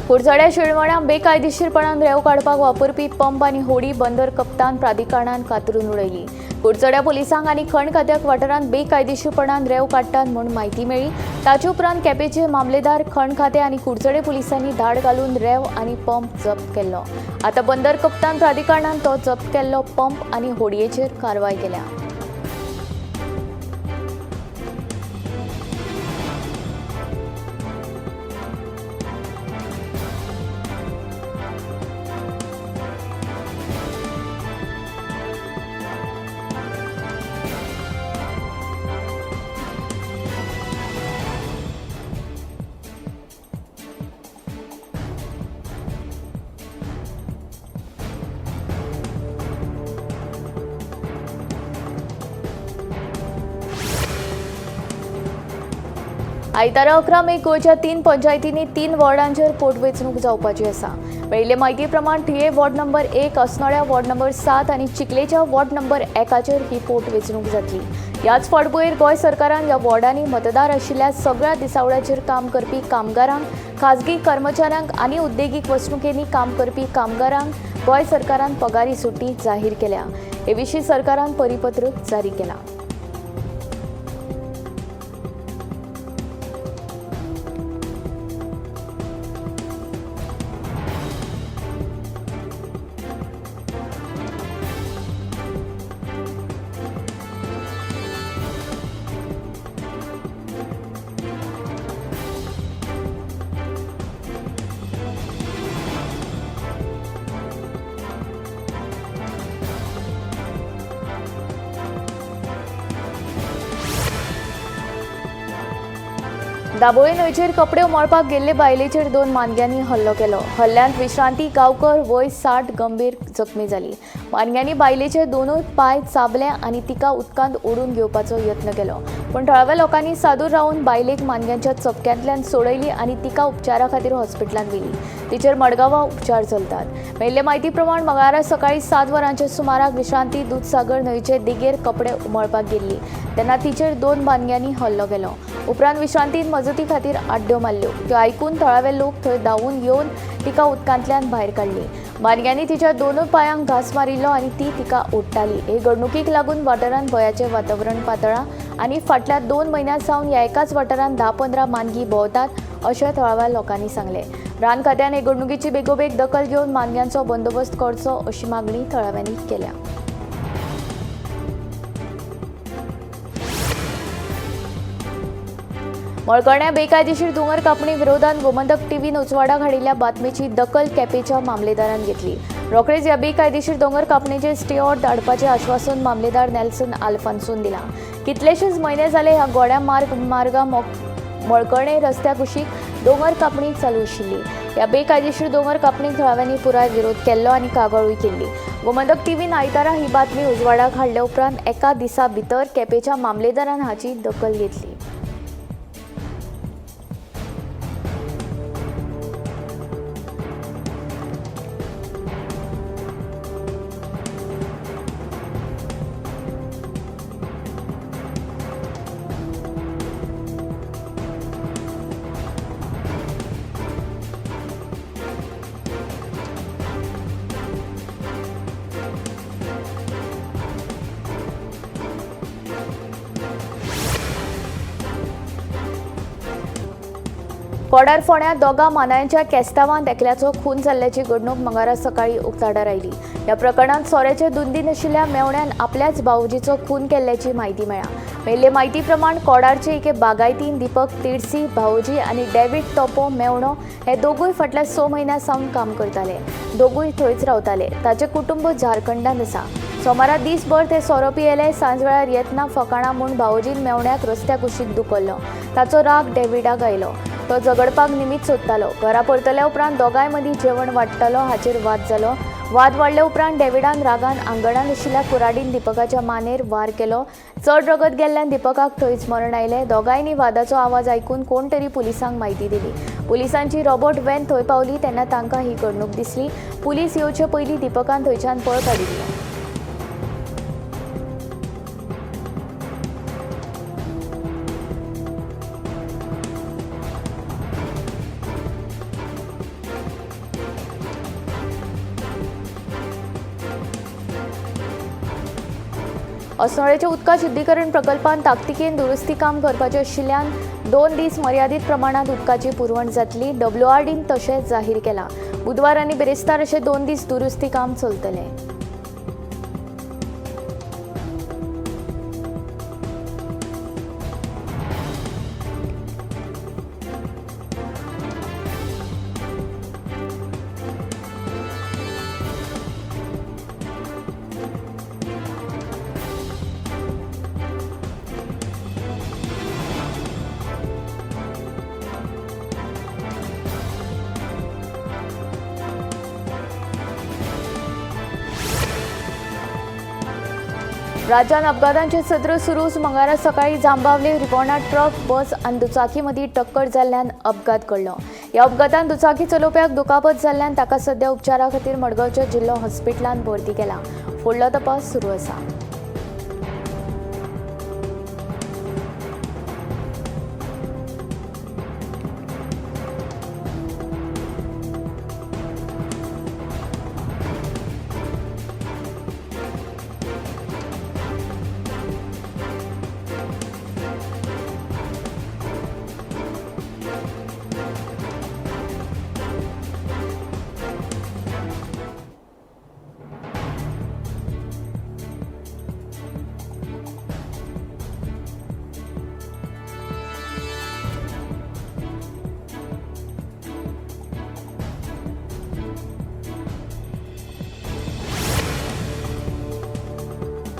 कुडचड्या शिरवणां बेकायदेशीरपणान रेंव काडपाक वापरपी पंप आनी होडी बंदर कप्तान प्राधिकरणान कातरून उडयली. कुडचड्या पोलिसांक आनी खण खात्याक वाठारांत बेकायदेशीरपणान रेंव काडटात म्हूण म्हायती मेळ्ळी. ताचे उपरांत केपेंचे मामलेदार, खण खातें आनी कुडचडे पोलिसांनी धाड घालून रेंव आनी पंप जप्त केल्लो. आतां बंदर कप्तान प्राधिकरणान तो जप्त केल्लो पंप आनी होडयेचेर कारवाय केल्या. आयतारा 11 मे गोंयच्या 3 पंचायतींनी 3 वॉर्डांचेर पोटवेंचणूक जावपाची आसा. मेळिल्ले म्हायती प्रमाण थिये वॉर्ड नंबर 1, अस्नोड्या वॉर्ड नंबर 7 आनी चिखलेच्या वॉर्ड नंबर 1 ही पोटवेंचणूक जातली. ह्याच फाटभुंयेर गोंय सरकारान ह्या वॉर्डांनी मतदार आशिल्ल्या सगळ्या दिसावड्याचेर काम करपी कामगारांक, खाजगी कर्मचाऱ्यांक आनी उद्देगीक वसणुकेंनी काम करपी कामगारांक गोंय सरकारान पगारी सुटी जाहीर केल्या. हे विशीं सरकारान परिपत्रक जारी केलां. दाबोळी न्हंयचेर कपडे उमळपाक गेल्ले बायलेचेर 2 मानग्यांनी हल्लो केलो. हल्ल्यांत विश्रांती गांवकर वय 60 गंभीर जखमी जाली. मानग्यांनी बायलेचे दोनूय पांय चाबले आनी तिका उदकांत ओडून घेवपाचो यत्न केलो, पूण थळाव्या लोकांनी सादूर रावन बायलेक मानग्यांच्या चपक्यांतल्यान सोडयली आनी तिका उपचारा खातीर हॉस्पिटलांत व्हेली. तिचेर मडगांवां उपचार चलतात. मेळिल्ले म्हायती प्रमाण मंगळारा सकाळीं 7 वरांच्या सुमाराक विश्रांती दुदसागर न्हंयचे देगेर कपडे उमळपाक गेल्ली तेन्ना तिचेर 2 मानग्यांनी हल्लो केलो. उपरांत विश्रांतीन मजती खातीर आड्ड्यो मारल्यो. त्यो आयकून थळावे लोक थंय धांवून येवन तिका उदकांतल्यान भायर काडली. मानग्यांनी तिच्या दोनूय पांयांक घांस मारिल्लो आनी ती तिका ओडटाली. हे घडणुकीक लागून वाठारांत भंयाचें वातावरण पातळ्ळां आनी फाटल्या 2 म्हयन्यां सावन ह्या एकाच वाठारांत 10-15 मानगी भोंवतात अशें थळाव्या लोकांनी सांगलें. रान खात्यान हे घडणुकीची बेगोबेग दखल घेवन मानग्यांचो बंदोबस्त करचो अशी मागणी थळाव्यांनी केल्या. मळकर्ण्या बेकायदेशीर दोंगर कापणी विरोधात गोमंतक टीव्हीन उजवाडाक हाडिल्ल्या बातमेची दखल केपेंच्या मामलेदारान घेतली. रोखडेच ह्या बेकायदेशीर दोंगर कापणेचेर स्टे ऑर्डर धाडपाचें आश्वासन मामलेदार नेल्सन आल्फान्सून दिलां. कितलेशेच म्हयने जाले ह्या गोड्या मार्गा मळकर्णे रस्त्या कुशीक दोंगर कापणी चालू आशिल्ली. ह्या बेकायदेशीर दोंगर कापणीक थळाव्यांनी पुराय विरोध केल्लो आनी कागाळूय केल्ली. गोमंतक टीव्हीन आयतारा ही बातमी उजवाडाक हाडल्या उपरांत एका दिसा भितर केपेंच्या मामलेदारान हाची दखल घेतली. कोडार फोंड्या दोगा मानायांच्या केस्तावांत एकल्याचो खून जाल्ल्याची घडणूक मंगळारा सकाळीं उक्ताडार आयली. ह्या प्रकरणांत सोऱ्याचे दुंदीन आशिल्ल्या मेवण्यान आपल्याच भावोजीचो खून केल्ल्याची म्हायती मेळ्ळा. मेळिल्ले म्हायती प्रमाण कोडारचे एके बागायतीन दीपक तिडसी भावोजी आनी डेव्हिड टोपो मेवणो हे दोगूय फाटल्या 6 म्हयन्यां सावन काम करताले. दोगूय थंयच रावताले. ताचें कुटुंब झारखंडांत आसा. सोमारा दीसभर ते सोरो पियेले. सांजवेळार येतना फकाणां म्हूण भावोजीन मेवण्याक रस्त्या कुशीक दुखल्लो. ताचो राग डेव्हिडाक आयलो. तो झगडपाक निमित्त सोदतालो. घरा परतल्या उपरांत दोगांय मदीं जेवण वाडटालो हाचेर वाद जालो. वाद वाडले उपरांत डेव्हिडान रागान आंगणांत आशिल्ल्या कुराडीन दीपकाच्या मानेर वार केलो. चड रगत गेल्ल्यान दीपकाक थंयच मरण आयलें. दोगांयनी वादाचो आवाज आयकून कोण तरी पुलिसांक म्हायती दिली. पुलिसांची रोबोट व्हॅन थंय पावली तेन्ना तांकां ही घडणूक दिसली. पुलीस येवचे पयलीं दीपकान थंयच्यान पळ काडिल्लो. अस्नोडेच्या उदका शुद्धीकरण प्रकल्पान ताकतिकेन दुरुस्ती काम करपाचें आशिल्ल्यान 2 दीस मर्यादीत प्रमाणात उदकाची पुरवण जातली. डब्ल्यूआरडीन तशें जाहीर केलां. बुधवार आनी बिरेस्तार अशे 2 दीस दुरुस्ती काम चलतलें. राज्यात अपघातांचे सत्र सुरूच. मंगळारा सकाळी जांबावले रिवोणा ट्रक, बस आनी दुचाकी मदीं टक्कर जाल्ल्यान अपघात घडलो. ह्या अपघातान दुचाकी चलोवप्याक दुखापत जाल्ल्यान ताका सध्या उपचारा खातीर मडगांवच्या जिल्लो हॉस्पिटलांत भरती केला. फुडलो तपास सुरू आसा.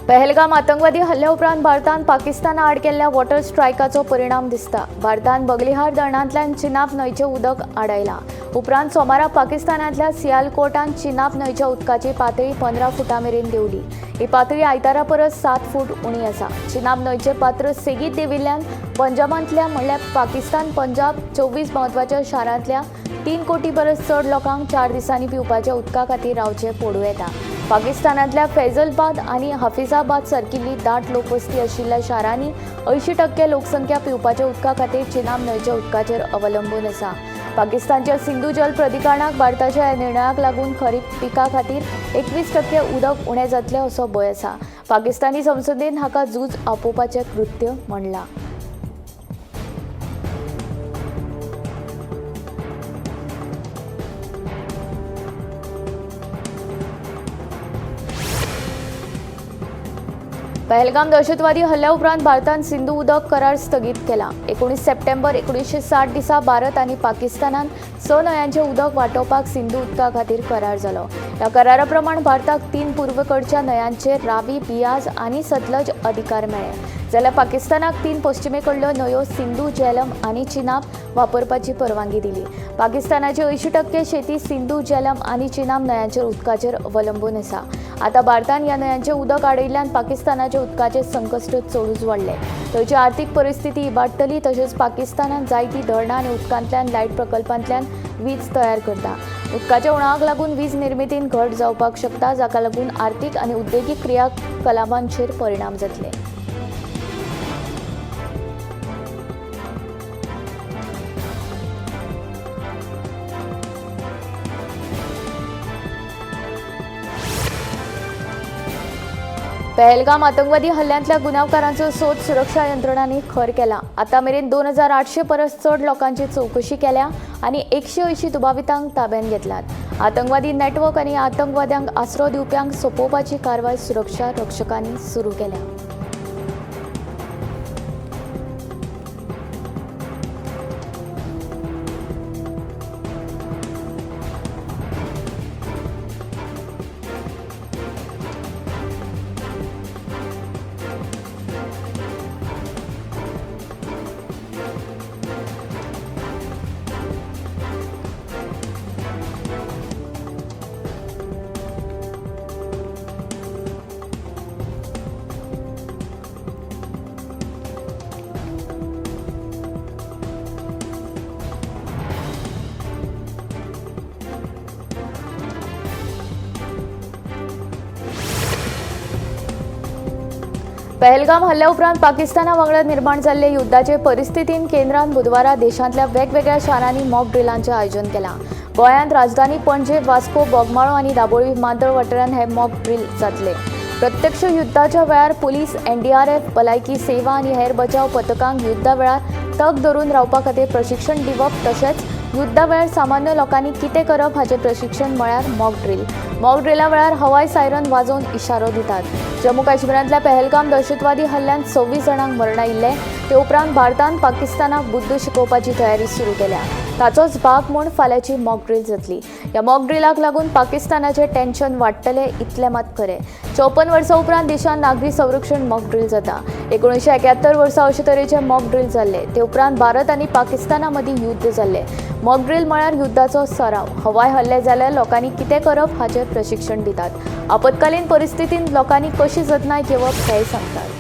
पहलगाम आतंकवादी हल्ल्या उपरांत भारतान पाकिस्ताना आड केल्ल्या वॉटर स्ट्रायकाचो परिणाम दिसता. भारतान बगलिहार धरणांतल्यान चिनाब न्हंयचें उदक आडायलां. उपरांत सोमारा पाकिस्तानांतल्या सियालकोटान चिनाब न्हंयच्या उदकाची पातळी 15 फुटां मेरेन देंवली. ही पातळी आयतारा परस 7 फूट उणी आसा. चिनाब न्हंयचें पात्र सेगीत देंविल्ल्यान पंजाबांतल्या म्हणल्यार पाकिस्तान पंजाब 24 म्हत्वाच्या शारांतल्या 3 कोटी परस चड लोकांक 4 दिसांनी पिवपाच्या उदका खातीर रावचें पडूं येता. पाकिस्तानांतल्या फैजलबाद आनी हाफिजाबाद सारकिल्ली दाट लोकवस्ती आशिल्ल्या शारांनी 80% लोकसंख्या पिवपाच्या उदका खातीर चिनाब न्हंयच्या उदकाचेर अवलंबून आसा. पाकिस्तानच्या सिंधू जल प्राधिकरणाक भारताच्या ह्या निर्णयाक लागून खरीप पिका खातीर 21% उदक उणें जातलें असो भंय आसा. पाकिस्तानी संसदेन हाका झूज आपोवपाचें कृत्य म्हणलां. पहलगाम दहशतवादी हल्ल्या उपरांत भारतान सिंधू उदक करार स्थगीत केला. 19 सप्टेंबर 1960 दिसा भारत आनी पाकिस्तानान 6 न्हंयांचें उदक वांटोवपाक सिंधू उदका खातीर करार जालो. ह्या करारा प्रमाण भारताक 3 पूर्वेकडच्या न्हंयांचेर रावी, बियाज आनी सतलज अधिकार मेळ्ळे, जाल्यार पाकिस्तानाक 3 पश्चिमेकडल्यो न्हंयो सिंधू, झेलम आनी चिनाब वापरपाची परवानगी दिली. पाकिस्तानाची 80% शेती सिंधू, झेलम आनी चिनाब न्हंयांचेर उदकाचेर अवलंबून आसा. आतां भारतान ह्या न्हंयांचें उदक आडयल्ल्यान पाकिस्तानाचें उदकाचें संकश्ट चडूच वाडलें. थंयची आर्थीक परिस्थिती इबाडटली. तशेंच पाकिस्तानान जायतीं धरणां आनी उदकांतल्यान लायट प्रकल्पांतल्यान वीज तयार करता. उदकाच्या उणावाक लागून वीज निर्मितीन घट जावपाक शकता, जाका लागून आर्थीक आनी उद्देगीक क्रियाकलापांचेर परिणाम जातले. पहलगाम आतंकवादी हल्ल्यांतल्या गुन्यांवकारांचो सोद सुरक्षा यंत्रणांनी खर केला. आतां मेरेन 2800 परस चड लोकांची चवकशी केल्या आनी 180 दुबावितांक ताब्यांत घेतल्यात. आतंकवादी नेटवर्क आनी आतंकवाद्यांक आसरो दिवप्यांक सोंपोवपाची कारवाय सुरक्षा रक्षकांनी सुरू केल्या. पहलगाम हल्ल्या उपरांत पाकिस्ताना वांगडा निर्माण जाल्ले युद्धाचे परिस्थितीन केंद्रान बुधवारा देशांतल्या वेगवेगळ्या शारांनी मॉक ड्रिलांचें आयोजन केलां. गोंयांत राजधानी पणजे, वास्को, बोगमाळो आनी दाबोळी विमानतळ वाठारांत हे मॉक ड्रील जातले. प्रत्यक्ष युद्धाच्या वेळार पुलीस, एनडीआरएफ, भलायकी सेवा आनी हेर बचाव पथकांक युद्धा वेळार तग धरून रावपा खातीर प्रशिक्षण दिवप तशेंच युद्धा वेळार सामान्य लोकांनी कितें करप हाचें प्रशिक्षण म्हळ्यार मॉक ड्रील। मॉक ड्रिला वेळार हवाय सायरन वाजोवन इशारो दितात। जम्मू काश्मीरांतल्या पहलगाम दहशतवादी हल्ल्यांत 26 जाणांक मरण आयिल्लें। ते उपरांत भारतान पाकिस्तानाक बुद्द शिकोवपाची तयारी सुरू केल्या। ताचोच भाग म्हूण फाल्यांची मॉक ड्रील जातली। ह्या मॉक ड्रिलाक लागून पाकिस्तानाचें टेन्शन वाडटलें इतलें मात खरें। 54 वर्सां उपरांत देशांत नागरी संरक्षण मॉक ड्रील जाता। 1971 वर्सा अशे तरेचे मॉक ड्रील जाल्ले। ते उपरांत भारत आनी पाकिस्ताना मदीं युद्ध जाल्लें। मॉक ड्रील म्हळ्यार युद्धाचो सराव। हवाय हल्ले जाल्यार लोकांनी कितें करप हाचेर प्रशिक्षण दितात। आपत्कालीन परिस्थितींत लोकांनी कशी जतनाय घेवप हेंय सांगतात।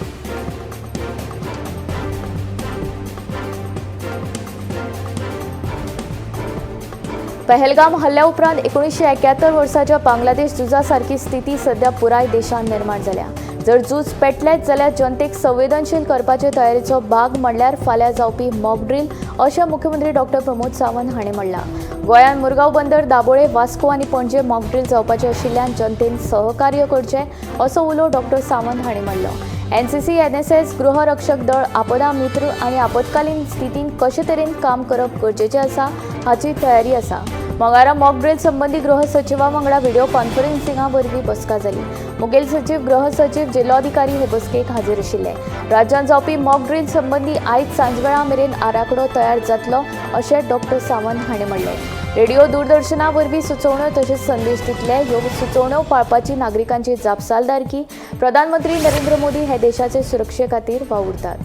पहलगाम हल्ल्या उपरांत 1971 वर्साच्या बांगलादेश झुजा सारकी स्थिती सध्या पुराय देशांत निर्माण जाल्या। जर झूज पेटलेंच जाल्यार जनतेक संवेदनशील करपाचे तयारेचो भाग म्हणल्यार फाल्यां जावपी मॉक ड्रील अशें मुख्यमंत्री डॉक्टर प्रमोद सावंत हांणी म्हणलां। गोंयांत मुरगांव बंदर, दाबोळे, वास्को आनी पणजे मॉक ड्रील जावपाचें आशिल्ल्यान जनतेन सहकार्य करचें असो उलो डॉक्टर सावंत हांणी म्हणलो। एनसीसी, एनएसएस, गृहरक्षक दळ, आपदा मित्र आनी आपत्कालीन स्थितींत कशे तरेन काम करप गरजेचें आसा हाची तयारी आसा। मंगळारा मॉक ड्रील संबंदी गृह सचिवा वांगडा व्हिडिओ कॉन्फरन्सिंगा वरवीं बसका जाली। मुखेल सचीव, गृह सचीव, जिल्लोधिकारी हे बसकेक हाजीर आशिल्ले। राज्यांत जावपी मॉक ड्रील संबंदी आयज सांजवेळा मेरेन आराखडो तयार जातलो अशें डॉक्टर सावंत हांणी म्हणलें। रेडिओ दूरदर्शना वरवीं सुचोवण्यो तशेंच संदेश दितले। ह्यो सुचोवण्यो पाळपाची नागरिकांची जापसालदारकी। प्रधानमंत्री नरेंद्र मोदी हे देशाचे सुरक्षे खातीर वावुरतात।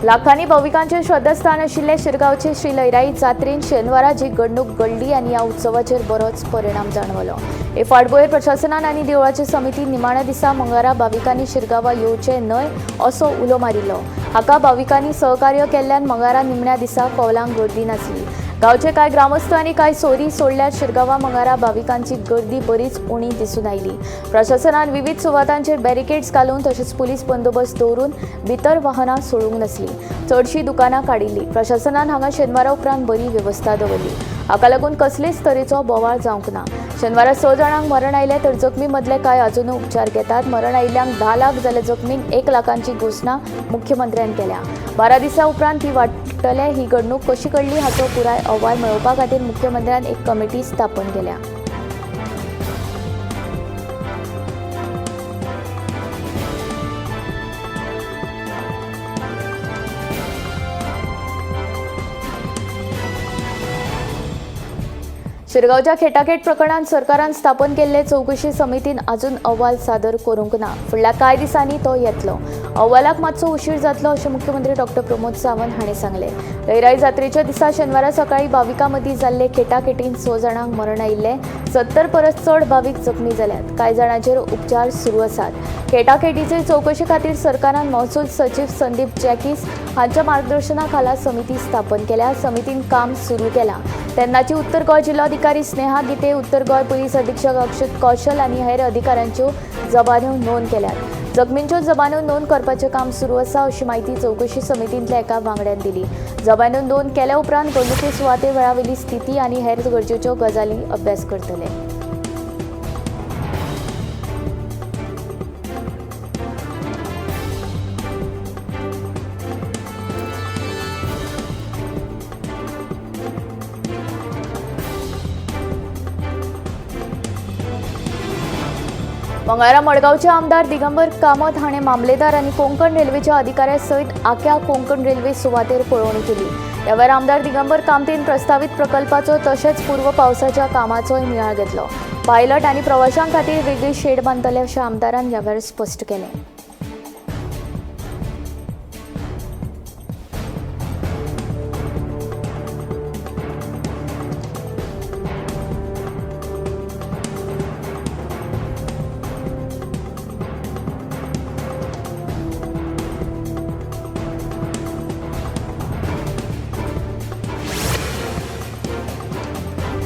लाखांनी भाविकांचे श्रद्धास्थान आशिल्ले शिरगांवचे श्री लयराई जात्रेन शेनवारा जी घडणूक घडली आनी ह्या उत्सवाचेर बरोच परिणाम जाणवलो। हे फाटभुंयेर प्रशासनान आनी देवळाचे समिती निमाण्या दिसा मंगळारा भाविकांनी शिरगांवा येवचे न्हय असो उलो मारिल्लो। हाका भाविकांनी सहकार्य केल्ल्यान मंगळारा निमण्या दिसा कौलांक गर्दी नासली। गांवचे कांय ग्रामस्थ आनी कांय सोरी सोडल्यार शिरगांवा मंगळारा भाविकांची गर्दी बरीच उणी दिसून आयली। प्रशासनान विविध सुवातांचेर बॅरिकेड्स घालून तशेंच पुलीस बंदोबस्त दवरून भितर वाहनां सोडूंक नासली। चडशीं दुकानां काडिल्लीं। प्रशासनान हांगा शेनवारा उपरांत बरी वेवस्था दवरली। हाका लागून कसलेच तरेचो बोवाळ जावंक ना। शेनवारा 6 जाणांक मरण आयलें तर जखमी मदले कांय अजुनूय उपचार घेतात। मरण आयिल्ल्यांक 10 लाख जाल्यार जखमींक 1 लाखांची घोशणा मुख्यमंत्र्यान केल्या। 12 दिसां उपरांत ती वाडटले। ही घडणूक कशी घडली हाचो पुराय अहवाल मेळोवपा खातीर मुख्यमंत्र्यान एक कमिटी स्थापन केल्या। शिरगांवच्या खेटाखेट प्रकरणांत सरकारान स्थापन केल्ले चवकशी समितीन अजून अहवाल सादर करूंक ना। फुडल्या कांय दिसांनी तो येतलो। अहवालाक मातसो उशीर जातलो अशें मुख्यमंत्री डॉक्टर प्रमोद सावंत हांणी सांगलें। लयराई जात्रेच्या दिसा शेनवारा सकाळीं भाविकां मदीं जाल्ले खेटाखेटीन 6 जाणांक मरण आयिल्लें। 70 परस चड भावीक जखमी जाल्यात। कांय जाणांचेर उपचार सुरू आसात। खेटाखेटीचे चवकशे खातीर सरकारान महसूल सचीव संदीप जॅकीस हांच्या मार्गदर्शना खाला समिती स्थापन केल्या। समितीन काम सुरू केलां। तेन्नाची उत्तर गोंय जिल्लोधिकारी स्नेहा गीते, उत्तर गोंय पुलीस अधीक्षक अक्षत कौशल आनी हेर अधिकाऱ्यांच्यो जबान्यो नोंद केल्यात। जखमींच्यो जबान्यो नोंद करपाचें काम सुरू आसा अशी म्हायती चवकशी समितींतल्या एका वांगड्यान दिली। जबान्यो नोंद केल्या उपरांत घडणुके सुवाते वेळावेली स्थिती आनी हेर गरजेच्यो गजाली अभ्यास करतले। मंगळारा मडगांवचे आमदार दिगंबर कामत हाणें मामलेदार आनी कोंकण रेल्वेच्या अधिकाऱ्या सयत आख्या कोंकण रेल्वे सुवातेर पळोवणी केली। ह्या वेळार आमदार दिगंबर कामतीन प्रस्तावीत प्रकल्पाचो तशेंच पूर्व पावसाच्या कामाचोय नियाळ घेतलो। पायलट आनी प्रवाशां खातीर वेगळी शेड बांदतले अशें आमदारान ह्या वेळार स्पश्ट केलें।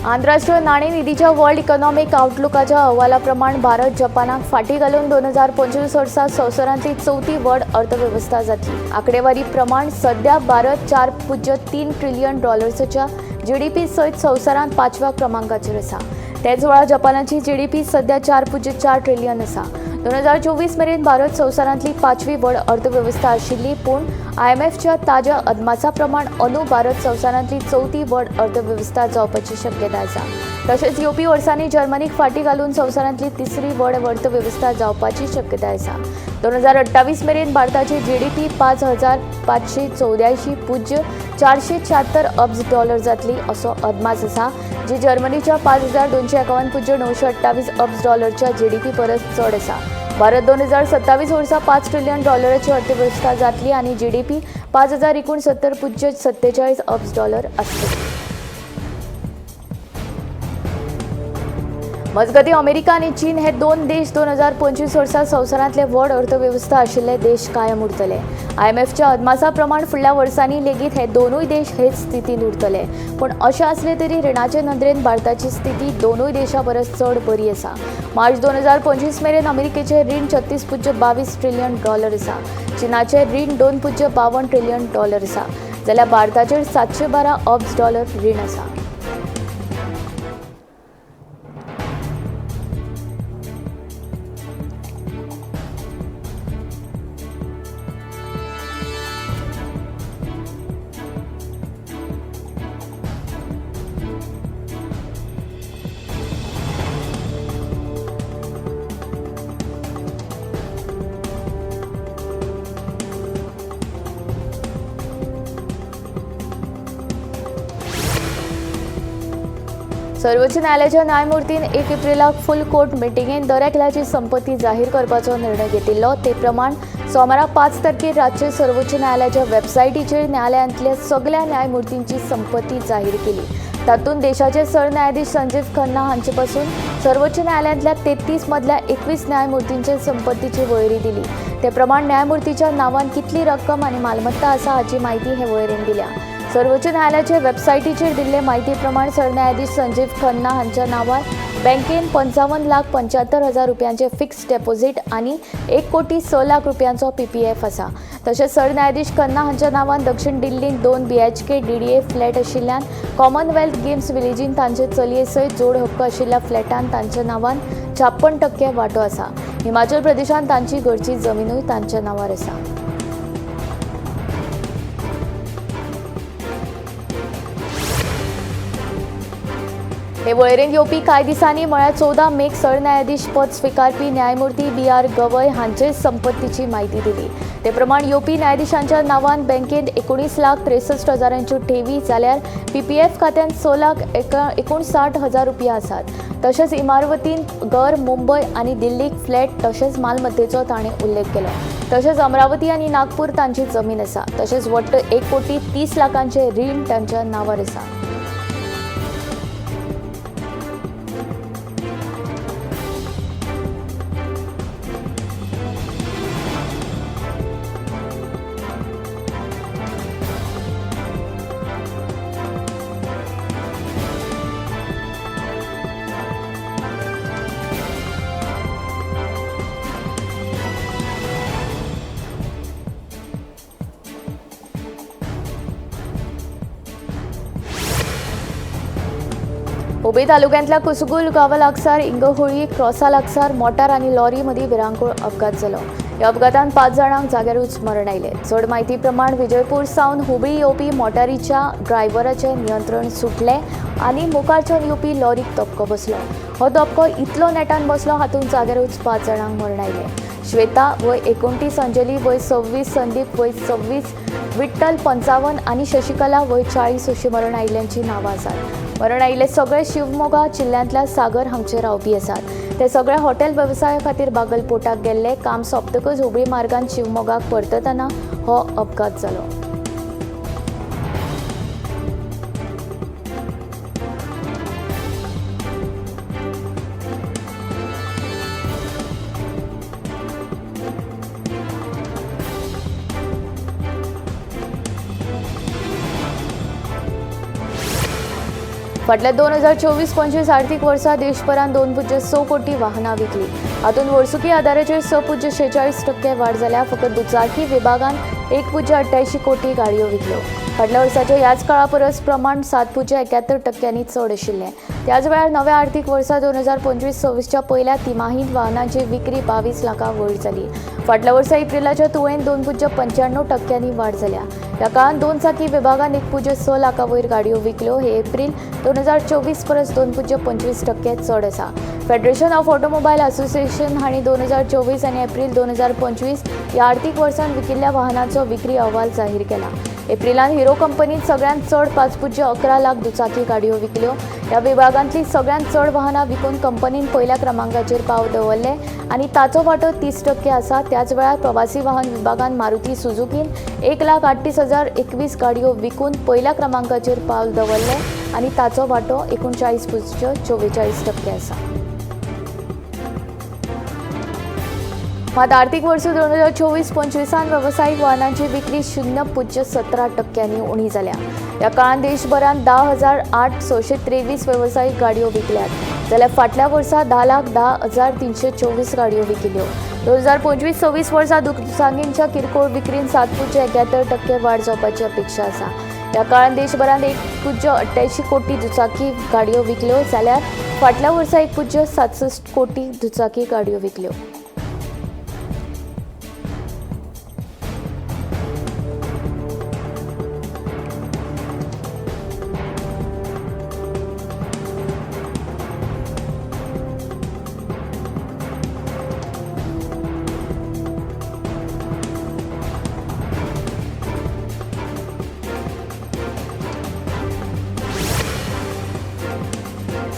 आंतरराष्ट्रीय नाणेनिधीच्या वर्ल्ड इकॉनॉमिक आउटलुकाच्या अहवाला प्रमाण भारत जपानाक फाटी घालून 2025 वर्सा संवसारांतली चवथी व्हड अर्थवेवस्था जातली. आंकडेवारी प्रमाण सध्या भारत 4.3 ट्रिलियन डॉलर्सच्या जीडीपी सयत संवसारांत 5व्या क्रमांकाचेर आसा. तेच वेळार जपानाची जीडीपी सध्या 4.4 ट्रिलियन आसा. 2024 मेरेन भारत संवसारांतली 5वी व्हड अर्थवेवस्था आशिल्ली, पूण आयएमएफच्या ताज्या अदमासा प्रमाण अंदू भारत संवसारांतली चवथी व्हड अर्थवेवस्था जावपाची शक्यता आसा. तशेंच येवपी वर्सांनी जर्मनीक फाटी घालून संवसारांतली 3री व्हड अर्थवेवस्था जावपाची शक्यता आसा. 2028 मेरेन भारताची जीडीपी 5584.476 अब्ज डॉलर जातली असो अदमास आसा, जी जर्मनीच्या 5251.928 अब्ज डॉलरच्या जीडीपी परस चड आसा. भारत 2027 वर्सा 5 ट्रिलियन डॉलराची अर्थवेवस्था जातली आनी जीडीपी 5069.47 अब्ज डॉलर आसतली. मजगतीं अमेरिका आनी चीन हे दोन देश 2025 वर्सा संवसारांतले व्हड अर्थवेवस्था आशिल्ले देश कायम उरतले. आयएमएफच्या अदमासा प्रमाण फुडल्या वर्सांनी लेगीत हे दोनूय देश हेच स्थितींत उरतले. पूण अशें आसलें तरी रिणाचे नदरेन भारताची स्थिती दोनूय देशां परस चड बरी आसा. मार्च 2025 मेरेन अमेरिकेचें रीण 36.22 ट्रिलियन डॉलर आसा. चीनाचें रीण 2.52 ट्रिलियन डॉलर आसा, जाल्यार भारताचेर 712 अब्ज डॉलर रीण आसा. सर्वोच्च न्यायालयाच्या न्यायमूर्तीन 1 एप्रिलाक फुल कोर्ट मिटिंगेन दर एकल्याची संपत्ती जाहीर करपाचो निर्णय घेतिल्लो. ते प्रमाण सोमारा 5 तारखेर रातचे सर्वोच्च न्यायालयाच्या वेबसायटीचेर न्यायालयांतल्या सगल्या न्यायमूर्तींची संपत्ती जाहीर केली. तातूंत देशाचे सरन्यायाधीश संजीव खन्ना हांचे पसून सर्वोच्च न्यायालयांतल्या 33 मदल्या 21 न्यायमूर्तींचे संपत्तीची वळेरी दिली. ते प्रमाण न्यायमूर्तीच्या नांवान कितली रक्कम आनी मालमत्ता आसा हाची म्हायती हे वळेरेन दिल्या. सर्वोच्च न्यायालयाचे वेबसायटीचेर दिल्ले म्हायती प्रमाण सरन्यायाधीश संजीव खन्ना हांच्या नांवार बँकेन 55,75,000 रुपयांचे फिक्स डेपॉझिट आनी 1,06,00,000 रुपयांचो पीपीएफ आसा. तशेंच सरन्यायाधीश खन्ना हांच्या नांवान दक्षिण दिल्लींत 2 BHK DDA flat आशिल्ल्यान कॉमनवेल्थ गेम्स विलेजीन तांचे चलये सयत जोड हक्क आशिल्ल्या फ्लॅटान तांच्या नांवान 56% वांटो आसा. हिमाचल प्रदेशांत तांची घरची जमिनूय तांच्या नांवार आसा. हे वळेरेंत येवपी कांय दिसांनी म्हळ्यार 14 मेक सरन्यायाधीश पद स्विकारपी न्यायमूर्ती बी.आर. गवय हांचे संपत्तीची म्हायती दिली. ते प्रमाण येवपी न्यायाधीशांच्या नांवान बँकेंत 19,63,000 ठेवी, जाल्यार पीपीएफ खात्यांत 6,59,000 रुपया आसात. तशेंच इमारतींत घर मुंबय आनी दिल्लीक फ्लॅट तशेंच मालमत्तेचो ताणें उल्लेख केलो. तशेंच अमरावती आनी नागपूर तांची जमीन आसा. तशेंच वट्ट 1,30,00,000 रीण तांच्या नांवार आसा. हुबळी तालुक्यांतल्या कुसगुल गांवा लागसार इंगहोळी क्रॉसा लागसार मोटार आनी लॉरी मदीं भिरांकूळ अपघात जालो. ह्या अपघातान 5 जाणांक जाग्यारूच मरण आयलें. चड म्हायती प्रमाण विजयपूर सावन हुबळी येवपी मोटारीच्या ड्रायव्हराचें नियंत्रण सुटलें आनी मुखारच्यान येवपी लॉरीक धपको बसलो. हो धपको इतलो नेटान बसलो हातूंत जाग्यारूच 5 जाणांक मरण आयलें. श्वेता वय 29, अंजली वय 26, संदीप वय 26, विठ्ठल 55 आनी शशिकला वय 40 अशी मरण आयिल्ल्यांची नांवां आसात. मरण आयिल्ले सगळे शिवमोगा जिल्ल्यांतल्या सागर हांगचे रावपी आसात. ते सगळे हॉटेल वेवसाया खातीर बागलपोटाक गेल्ले. काम सोंपतकच हुबळी मार्गान शिवमोगाक परततना हो अपघात जालो. फाटल्या 2024-25 आर्थिक वर्सा देशभरात 2.6 कोटी वाहनां विकली. हातूंत वर्सुकी आदाराचेर 6.46% वाड जाल्या. फकत दुचाकी विभागान 1.88 कोटी गाडयो विकल्यो. फाटल्या वर्साच्या ह्याच काळा परस प्रमाण 7.71% चड आशिल्लें. त्याच वेळार नव्या आर्थिक वर्सा 2025-26च्या पयल्या तिमाहीत वाहनांची विक्री 22 लाखां वयर जाली. फाटल्या वर्सा एप्रिलाच्या तुळेन 2.95% वाड जाल्या. ह्या काळात दोन चाकी विभागान 1.6 लाखां वयर गाडयो विकल्यो. हे एप्रिल 2024 परस 2.25% चड आसा. फेडरेशन ऑफ ऑटोमोबायल असोसिएशन हांणी 2024 आनी एप्रिल 2025 ह्या आर्थिक वर्सांत विकिल्ल्या वाहनांचो विक्री अहवाल जाहीर केला. एप्रिलान हिरो कंपनीत सगळ्यांत चड 5.11 लाख दुचाकी गाडयो विकल्यो. ह्या विभागांतली सगळ्यांत चड वाहनां विकून कंपनीन पयल्या क्रमांकाचेर पाव दवरले आनी ताचो वांटो 30% आसा. त्याच वेळार प्रवासी वाहन विभागान मारुती सुझुकीन 1,38,021 गाडयो विकून पयल्या क्रमांकाचेर पावल दवरले आनी ताचो वांटो 39.44% आसा. मात आर्थिक वर्स 2024-25 वेवसायीक वाहनांची विक्री 0.17% उणी जाल्या. ह्या काळात देशभरात 10,823 वेवसायीक गाडयो विकल्यात, जाल्यार फाटल्या वर्सा 10,10,324 गाडयो विकिल्यो. 2025-26 वर्सा दुचाकींच्या किरकोळ विक्रीन 7.71% वाड जावपाची अपेक्षा आसा. ह्या काळात देशभरात 1.88 कोटी दुचाकी गाडयो विकल्यो, जाल्यार फाटल्या वर्सा 1.67 कोटी दुचाकी गाडयो विकल्यो.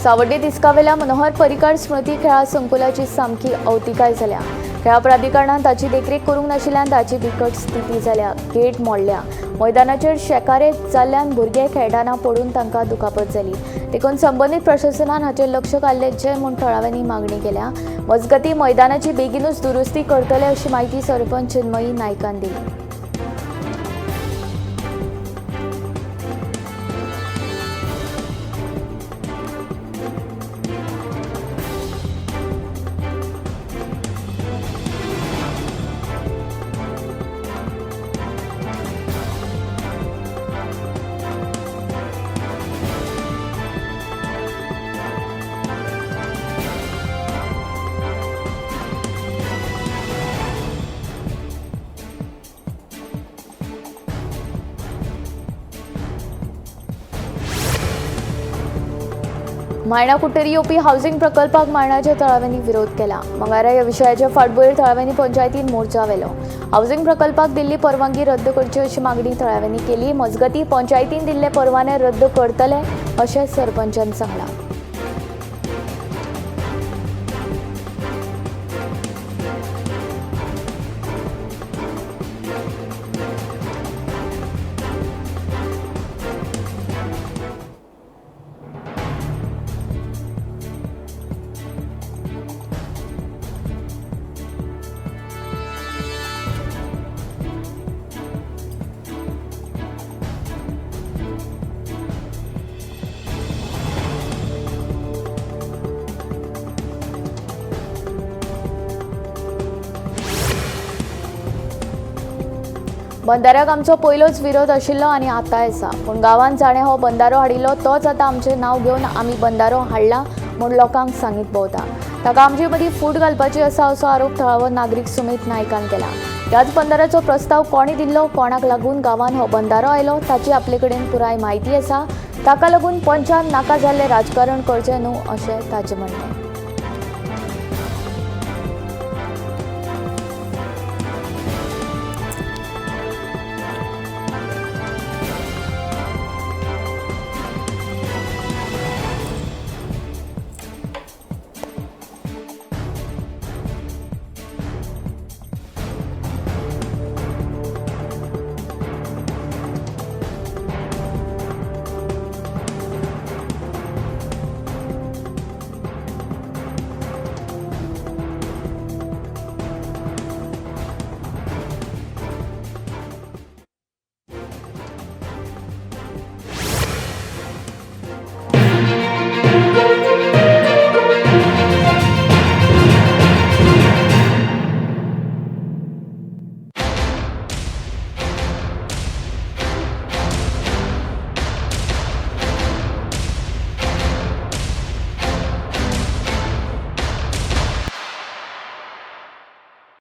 सावड्डे तिस्कावेल्या मनोहर पर्रीकार स्मृती खेळा संकुलाची सामकी अवतिकाय जाल्या. खेळा प्राधिकरणान ताची देखरेख करूंक नाशिल्ल्यान ताची बिकट स्थिती जाल्या. गेट मोडल्या. मैदानाचेर शेकारे जाल्ल्यान भुरगे खेळटाना पडून तांकां दुखापत जाली. देखून संबंदीत प्रशासनान हाचेर लक्ष घाल्ल्याचें म्हूण थळाव्यांनी मागणी केल्या. मजगतीं मैदानाची बेगीनूच दुरुस्ती करतले अशी म्हायती सरपंच चिन्मयी नायकान दिली. मायणा कुट्टेरी येवपी हावसिंग प्रकल्पाक मायणाच्या थळाव्यांनी विरोध केला. मंगळारा ह्या विशयाच्या फाटभुंयेर थळाव्यांनी पंचायतीन मोर्चा व्हेलो. हावसिंग प्रकल्पाक दिल्ली परवानगी रद्द करची अशी मागणी थळाव्यांनी केली. मजगतीं पंचायतीन दिल्ले परवाने रद्द करतले अशें सरपंचान सांगलां. बंदाऱ्याक आमचो पयलोच विरोध आशिल्लो आनी आतांय आसा, पूण गांवांत जाणें हो बंदारो हाडिल्लो तोच आतां आमचें नांव घेवन आमी बंदारो हाडला म्हूण लोकांक सांगीत भोंवता. ताका आमचे मदीं फूट घालपाची आसा असो आरोप थळावो नागरीक सुमीत नायकान केला. ह्याच बंदाऱ्याचो प्रस्ताव कोणें दिल्लो, कोणाक लागून गांवांत हो बंदारो आयलो ताची आपले कडेन पुराय म्हायती आसा. ताका लागून पंचान नाका जाल्लें राजकारण करचें न्हू अशें ताचें म्हणणें.